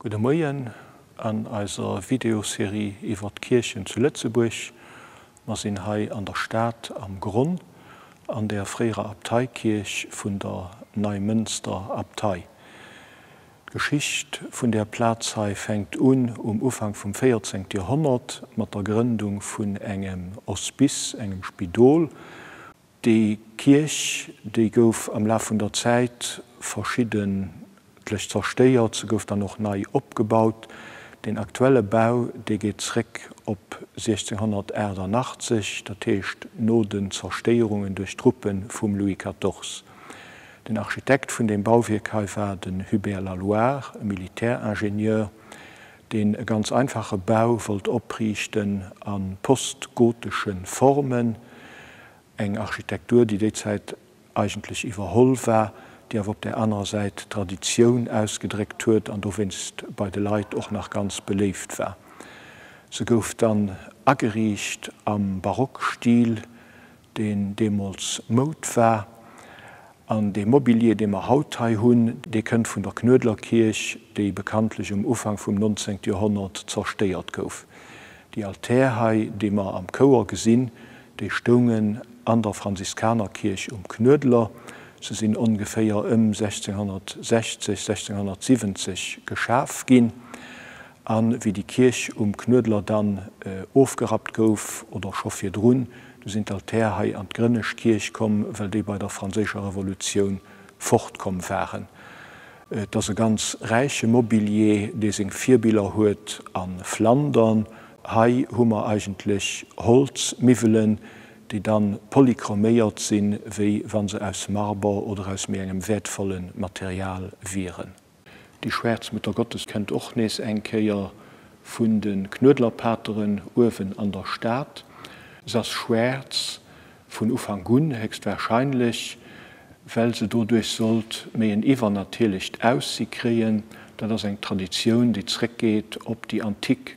Gudde Moien an eiser Videoserie iwwer d'Kierchen zu Lëtzebuerg. Mer sinn hei an der Stad am Gronn, an der fréierer Abteikierch vun der Neimënster Abtei. D'Geschicht vun där Plaz hei fänkt un um Ufank vum 14. Joerhonnert mat der Grëndung vun engem Hospice, engem Spidol. Déi Kierch, déi gouf am Laf vun der Zäit verschiddentlech zerstéiert, se gouf dann och nei opgebaut. Deen aktuelle Bau, dee geet zréck op 1688, dat heescht no den Zerstéierungen duerch d'Truppe vum Louis quatorze. Den Architekt vun deem Bauwierk hei war den Hubert Laloir, e Militäringenieur, deen e ganz einfache Bau wollt opriichten a postgotesche Formen, eng Architektur, déi déi Zäit eigentlech iwwerholl war, déi awer op där anerer Säit d'Traditioun ausgedréckt huet an dowéinst bei de Leit och nach ganz beléift war. Se gouf dann ageriicht am Barockstil, deen deemools Moud war. An dee Mobilier, dee mer haut hei hunn, dee kënnt vun der Knuedlerkierch, déi bekanntlech um Ufank vum 19. Joerhonnert zerstéiert gouf. Déi Altär hei, déi mer am Chouer gesinn, déi stoungen an der Franziskanerkierch um Knuedler. Se sinn ongeféier ëm 1660, 1670 geschaf ginn. A wéi déi Kierch um Knuedler dann ofgerappt gouf, oder scho virdrun, du sinn d'Altär hei an d'Grënnesch Kierch komm, well déi bei der Franséischer Revolutioun fortkomm waren. Et ass e ganz räiche Mobilier, dee seng Virbiller huet a Flandern. Hei hu mer eigentlech Holzmiwwelen, déi dann polychroméiert sinn, wéi wa se aus Marber oder aus méi engem wäertvolle Material wieren. Déi schwaarz Muttergottes kennt och nees eng Kéier vun de Knuedlerpateren uewen an der Stad. Se ass schwaarz vun Ufank un, héchstwahrscheinlech well se doduerch sollt méi en iwwernatierlecht Aussi kréien. Dat ass eng Traditioun, déi zréckgeet op déi antik